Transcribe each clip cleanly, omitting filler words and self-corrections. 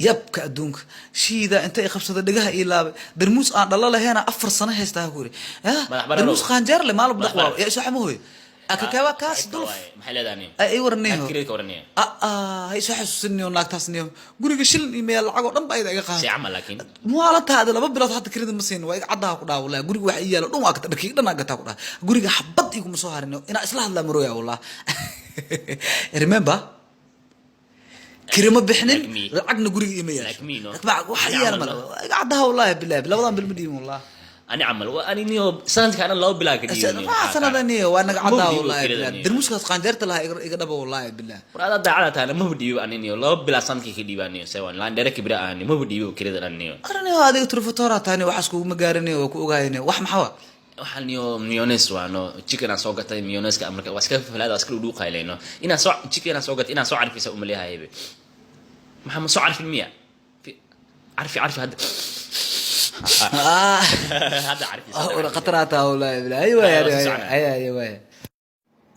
Yabka adduunka shiida inta i qabsada dhegaha ii laabay. Darmuus aan dhalo laheena 4 sano haystaa ku yiri. Madax bararo. Darmuus qaanjeer le maalab Madax dhaqwaa bararo. yaa isu xamahoy akakaaba kaas dulf. Maxay leedahay? Ay warniyo. Kirada ka waraniyo. Ha isu xasuusiniyo naagtaas niyo. Guriga shilin iyo meel lacag oo dhan ba ayada iga Si qaada. camal laakiin. Muwaalataada 2 bilood hadda kirada ma siin, waa iga caddaha ku dhaha. Wallahi guriga waxa ii yaalo dhan waa gata, dharkii dhan aa gataa ku dhaha. Guriga xabad iguma soo harin, inaa isla hadlaa marooya. Wallah, remember, kirama bixinin. Like me. Lacagna guriga ima yeesho. Like me, no? Waxa Ani ii yaala camal, male. no? Waa iga caddaha wallahi bilahi, labadan bil ma dhiibin wallah. Ani camal waa ani niyo sanadka dhan 2 bilaa ka dhiibin. Maxaa sanadaniyo? Waa naga caddaha Ma wallahi kirada bilahi. niyo. Darmuuskaas qaanjeerta lahaa iga dhaba wallahi bilahi. War adaa daacada taana, maba dhiibo ani niyo. 2 bilaa sanadkii ka dhiibaa niyo, sewan laan dhere kibira ah niyo, maba dhiibo kirada dhan niyo. Araniyo, adiga turfatora taani, waxaas kuguma gaaraniyo, waa ku ogaayaniyo. Wax maxaa wa? Waxaan niyo mayonnaise waa no, chicken aan soo gatay mayonnaise-ka. Marka waa iska falaada, waa iska dhuudhuuqayleyno. Inaan soo chicken aan soo gatay, inaan soo carfisa umaleehaybe. Maxaa ma soo carfin miya? Carfi, carfi hadda. Hadda carfisa. Khataraata wallahi bilahi. Ay waay. Waa soo socnaa. Ay ay waay,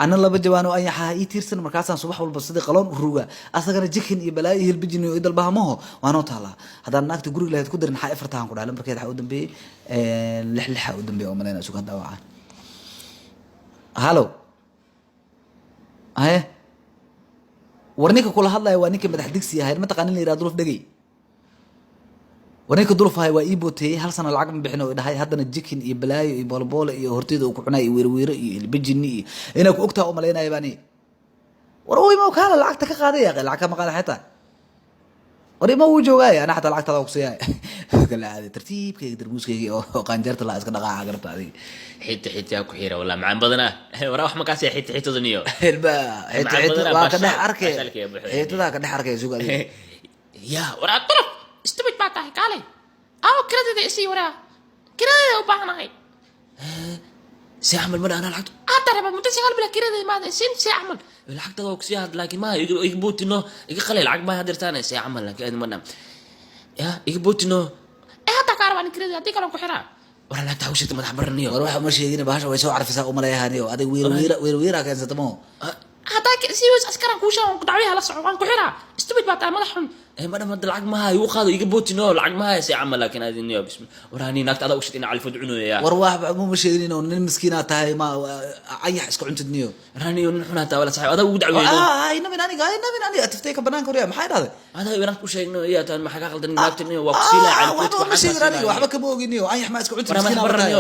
ana laba jawaan oo anyaxaha ii tiirsan, markaasaan subax walba sidii qaloon u ruga. Asagana jikin iyo balaayo iyo hilbijin iyo idalbahamaho waanoo taalaa. Haddaan naagta guriga lahayd ku darin, xaa ifartahan ku dhaha. Lambarkeeda waxaa u dambeeyey lix lixa u dambeeyey oo malayna. Sug hadda wacaan. Hallo, haye, war ninka kula hadlaya waa ninka madax digsi ahayd. Ma taqaanin la yidhaha Duluf Dhegey? War ninka Duluf ahay waa ii booteeyey. Hal sana lacag ma bixin oo idhahay. Haddana jikin iyo balaayo iyo boolboole iyo horteyda uu ku cunay iyo weerweere iyo ilbijini iyo inaa ku ogtaha u malaynaya baani. War uu ima kaala lacagta ka qaaday yaaqe, lacag kama qaadan xitaa. War ima wuu joogaay, ana xataa lacagtaada ku siiyay. Kala aaday tartiibkayga, darmuuskayga oo qaanjeerta laa iska dhaqaaca garabta adiga. Xita xita ku xira wallah, macaan badanaa. Waraa wax makaasi xita xitada niyo. Hilba xita. Macaan Xita badanaa. Waa ka dhex Bashaal. arkay. Bashaalka iyo buuxda. Xitadaa ka dhex arkay, suga adiga. Ya waraa Duluf, Stupid baa tahay. Kaalay, aawo kiradeeda isii. Waraa kiradeeda u baahanahay. Si camal ma dhaana lacagta. Hadda raba, muddo 9 bila kiradeeda maada sin, si camal. Lacagtada waa kusiiya had, laakiin maaha iga bootino, iga qalay lacag maaha hadirtaana. Si camal laakiin aad ma dhan ya iga bootino. Ee hadda kaa rabaa kiradeeda, haddii kale ku xiraa. Waraa lacagta hawshata madax baraniyo. War waxa uma sheegin, bahasha way soo carfisaa umaleeyahaniyo. Adig wiir wiira wiir wiira keensata maho. Haddaa sii weys askaran kuu sheega, waan ku dacwayaha, la soco, waan ku xiraa. Stupid baa tahay, madax xun. Eh, ma dham hadda lacag maaha, igu qaado, iga bootino, lacag maaha. Si camal laakiin aad niyo bismi. Waraa ni naagta adaa ushid ina calfood cunoya. War wax uma sheegin oo nin miskiinaa tahay, ma ayax iska cuntid niyo. Waraa niyo nin xunaa taa wala saxiib, adaa ugu dacweyno. Ay nabin aniga, ay nabin aniga tiftay ka banaanka horya. Maxay dhahday? Adaa naagta u sheegno iya taan, maxaa ka qaldan naagta niyo? Waa ku siilaa calfood. Waxba uma sheegin aniga, waxba kama ogin niyo. Ayax ma iska cuntid. Waraa madax miskiinaa tahay. baraniyo.